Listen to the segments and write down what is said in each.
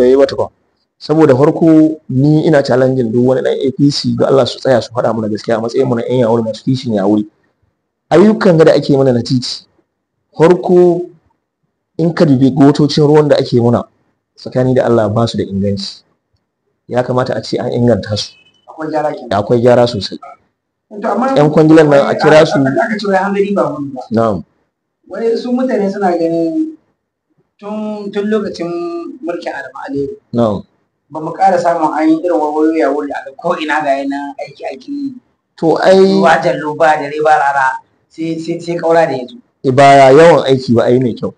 bai ba tukun. Saboda farko ni ina challenging duk wani dan APC ga Allah su tsaya su faɗa mana gaskiya a matsayin mu na 'yan Yawuri masu kishin Yawuri. Ayyukan da ake mana na titi, farko in ka dubi gotocin ruwan da ake muna tsakani da Allah ba su da inganci. Ya kamata a ce an inganta su. Akwai gyara kenan. Akwai gyara sosai. To amma 'Yan kwangilan nan a kira su. Aka ce wai hanzari ba gudu ba. Na'am. Wai su mutane suna ganin tun lokacin mulkin Adamu Aliyu Na'am. ba mu ƙara samun an yi irin wayoyi ya wuri a ko ina ga yana aiki aiki To ai ruwa jallo ba dare ba rana sai kaura da yazo. Ba yawan aiki ba, ai mai kyau.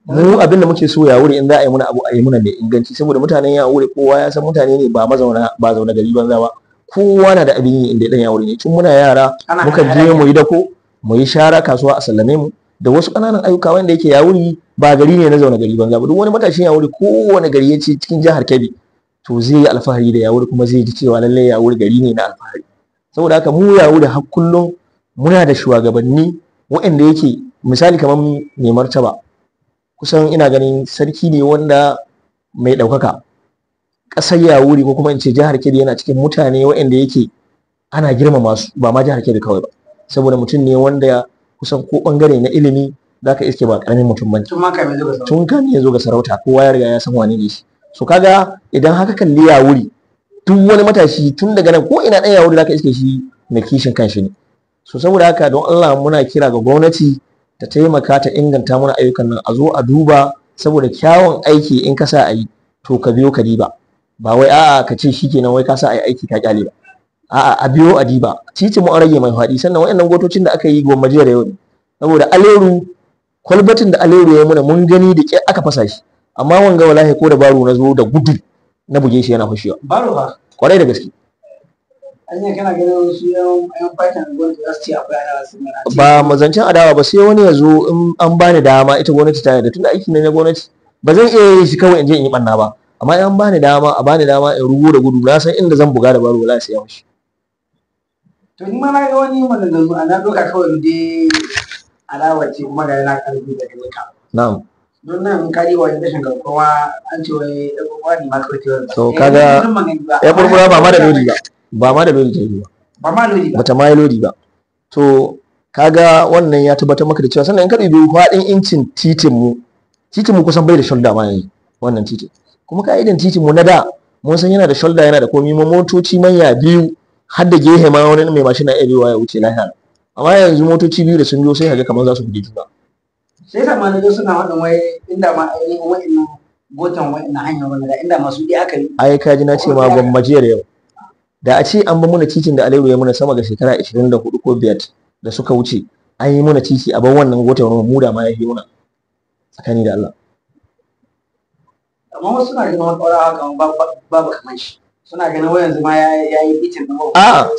Mu abin da muke so Yawuri, in za a yi muna abu a yi muna mai inganci, saboda mutanen Yawuri kowa ya san mutane ne ba mazauna ba zaune gari banza ba. Kowa na da abin yi inda dan Yawuri ne. Tun muna yara Ana muka hada-hada. Je mu yi dako, mu yi shara kasuwa a sallame mu da wasu ƙananan ayyuka wanda yake Yawuri ba gari ne na zaune gari banza ba. Duk wani matashin Yawuri, kowane gari ya ce cikin jihar Kebbi, to zai yi alfahari da Yawuri kuma zai ji cewa lallai Yawuri gari ne na alfahari. Saboda haka mu Yawuri har kullum muna da shugabanni waɗanda yake misali kamar mai martaba, kusan ina ganin sarki ne wanda mai ɗaukaka ƙasar Yawuri, ko kuma in ce jihar Kebbi, yana cikin mutane waɗanda yake ana girmama su, ba ma jihar Kebbi kawai ba, saboda mutum ne wanda kusan ko ɓangare na ilimi zaka iske ba ƙaramin mutum bane. Tun ma kamin zuwa sauran. Tun kan ya zo ga sarauta kowa ya riga ya san wane ne shi. So kaga idan haka kalli Yawuri, duk wani matashi tun daga nan ko ina ɗan Yawuri zaka iske shi mai kishin kanshi ne. So saboda haka don Allah muna kira ga gwamnati ta taimaka ta inganta mana ayyukan nan, a zo a duba, saboda kyawun aiki in ka sa a yi to ka biyo ka diba, ba wai a'a ka ce shikenan wai ka sa a yi aiki ka kyale ba. A'a, a biyo a diba. Titin mu an rage mai faɗi, sannan waɗannan gotocin da aka yi gwamma jiya da yau ne, saboda Aleru, kwalbatin da Aleru ya muna mun gani da ƙyar aka fasa shi, amma wanga wallahi ko da baro na zo da gudu na buge shi yana fashewa. Baro ba. Kwarai da gaske. Anya kana ganin su yan fatin gwamnati za su ce akwai adawa sun mana ce. Ba mazancin adawa ba, sai wani ya zo in an bani dama, ita gwamnati ta yarda, tunda aiki ne na gwamnati ba zan iya yin shi kawai in je in yi ɓanna ba, amma in an bani dama, a bani dama in rugo da gudu, na san inda zan buga da baro wallahi sai ya fashe. To ni ma na ga wani maganganu a na ɗauka kawai dai adawa ce, kuma ga yana ƙarfi daga ka. Na'am. Don nan ka wani rashin garkuwa an ce wai ɗan uwa ne ma kawai ta wani. To kaga ya burbura ba ma da lodi ba, ba ma da lodi ta yi ba. Ba ma lodi ba. Bata ma yi lodi ba. To kaga wannan ya tabbatar maka da cewa, sannan in ka dubi faɗin incin titin mu, titin mu kusan bai da shoulder ma yanzu wannan titin. Kuma ka'idan titin mu na da mun san yana da shoulder, yana da komi ma, motoci manya biyu har da gehe ma wani mai mashin na iya biyowa ya wuce lafiya. Amma yanzu motoci biyu da sun biyo sai kaga kamar za su buge juna. Sai yasa ma na zo suna faɗin wai inda ma ainihin wa'innan gotan wa'innan hanyar wanda da inda masu ɗaya aka yi. Ai ka ji na ce ma gwamma jiya da yau. Da a ce an ba muna titin da Aliyu ya muna sama ga shekara 24 ko 5 da suka wuce, an yi muna titi a bar wannan gotan ruwan, mu da ma ya yi muna tsakani da Allah. Amma wasu suna ganin wani ƙaurawa kamar babu kamar shi. Suna ganin wai yanzu ma ya yi bitin ɗin A'a.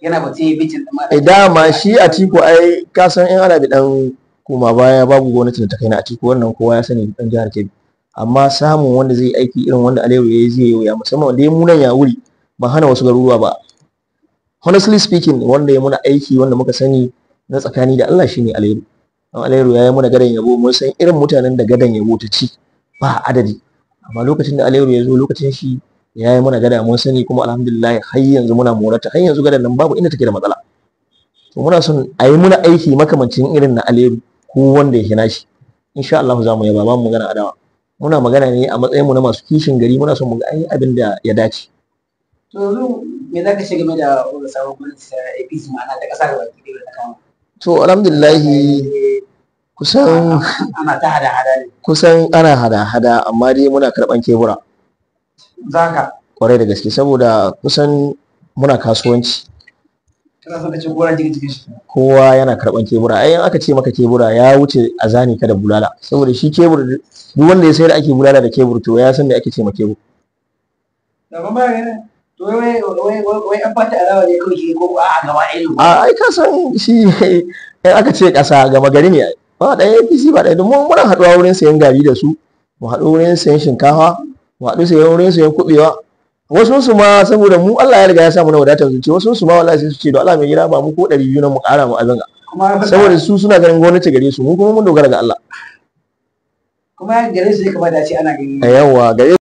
Yana batun yi bitin ɗin ma. Eh, dama shi Atiku ai ka san in ana da dan koma baya babu gwamnati da ta kai na Atiku, wannan kowa ya sani dan jihar Kebbi. Amma samun wanda zai aiki irin wanda Aliyu ya yi zai yi wuya, musamman wanda ya munan ya wuri ban hana wasu garuruwa ba. Honestly speaking, wanda ya muna aiki wanda muka sani na tsakani da Allah shine Aliyu. Dan Aliyu ya yi muna gadan yabo, mun san irin mutanen da gadan yabo ta ci ba adadi. Amma lokacin da Aliyu ya zo lokacin shi ya yi muna gada mun sani, kuma alhamdulillah har yanzu muna morata, har yanzu gadan nan babu inda take da matsala. To muna son a yi muna aiki makamancin irin na Aliyu ko wanda ya hina shi. Insha Allah za mu yaba, ba mu magana adawa. Muna magana ne a matsayin mu na masu kishin gari, muna son mu ga an yi abin da ya dace. To yanzu me za ka ce game da wannan sabon gwamnati ta APC, ma'ana ta ƙasa gaba ki ɗaya ta kama? To alhamdulillahi kusan Ana ta hada-hada ne. Kusan ana hada-hada, amma dai muna karɓan kebura. Za ka. Kwarai da gaske, saboda kusan muna kasuwanci. Kana son ka ce gora jiki jikin shi. Kowa yana karɓan kebura. Ai in aka ce maka kebura ya wuce a zane ka da bulala, saboda shi kebur duk wanda ya sayar ake bulala da kebur, to ya san me ake ce ma kebur. Amma ba ganin to wai wai wai an fata alawa ne kawai ke ko a'a gaba ɗaya ne. A ai ka san shi in aka ce ƙasa gama gari ne, ba ɗaya APC ba ɗaya, domin muna haɗuwa wurin sayan gari da su, mu haɗu wurin sayan shinkafa, mu haɗu sayan wurin sayan kuɓewa. Wasu su ma saboda mu Allah ya riga ya sa mu na wadatar zuci, wasu su ma wallahi sai su ce don Allah mai gida ba mu ko 200 nan mu ƙara mu abin ga. Kuma Saboda su suna ganin gwamnati gare su, mu kuma mun dogara ga Allah. Kuma gare su ya kamata a ce ana gani. Yawa gare.